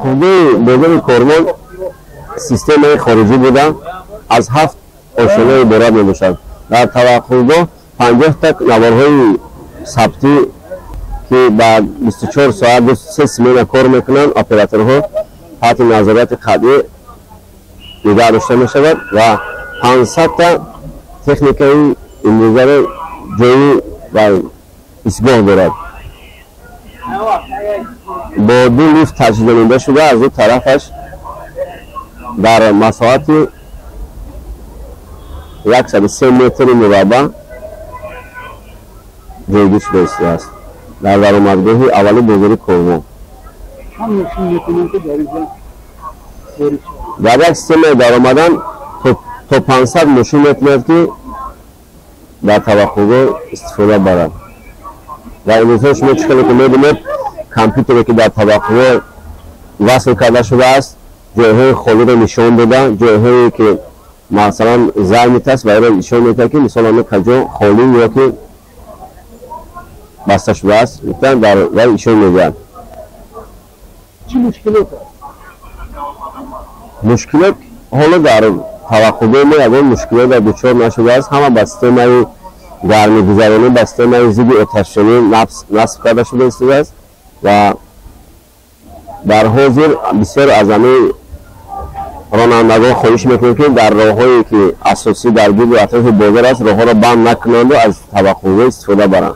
Таваққуфгоҳи бозори Корвон системаи хориҷӣ буда, аз 7 ошёна иборат мебошад. Дар таваққуфгоҳ 50-та наворҳои сабтӣ, ки ба 24 соат се смена кор мекунанд, операторҳо таҳти назорати қатъӣ нигаҳ дошта мешавад ва 500-та техникаи имрӯзаро ҷои ва истгоҳ дорад. Бо ду лифт таҷҳизонида шуда, аз ду тарафаш дар масоҳати 103 метри мураббаъ ҷойгир шуда истодааст дар даромадгоҳи аввали бозори Корвон. Дар як системаи даромадан то 500 мошин метавонад, ки дар таваққуфгоҳ истифода барад. Ва имрӯзҳо шумо чӣ хеле ки мебинед, компютере, ки дар таваққуфгоҳ васл карда шудааст, ҷойҳои холиро нишон дода, ҷойҳое ки масалан занят аст ва иро нишон медиҳад, ки мисол ами каҷо холӣ ё ки баста шудааст, дар вай нишон медиҳад. Чӣ мушкилот аст? Мушкилот ҳоло дар таваққуфгоҳи мо ягон мушкилот дучор нашудааст. Ҳама ба системаи гармигузаронӣ, ба системаи зидди оташфишонӣ насб карда шуда истодааст ва дар ҳозир бисёр аз ҳамаи ронандагон хоҳиш мекунем, ки дар роҳҳое, ки асосӣ дар гирду атрофи бозор аст, роҳҳоро банд накунанду аз таваққуфгоҳ истифода баранд.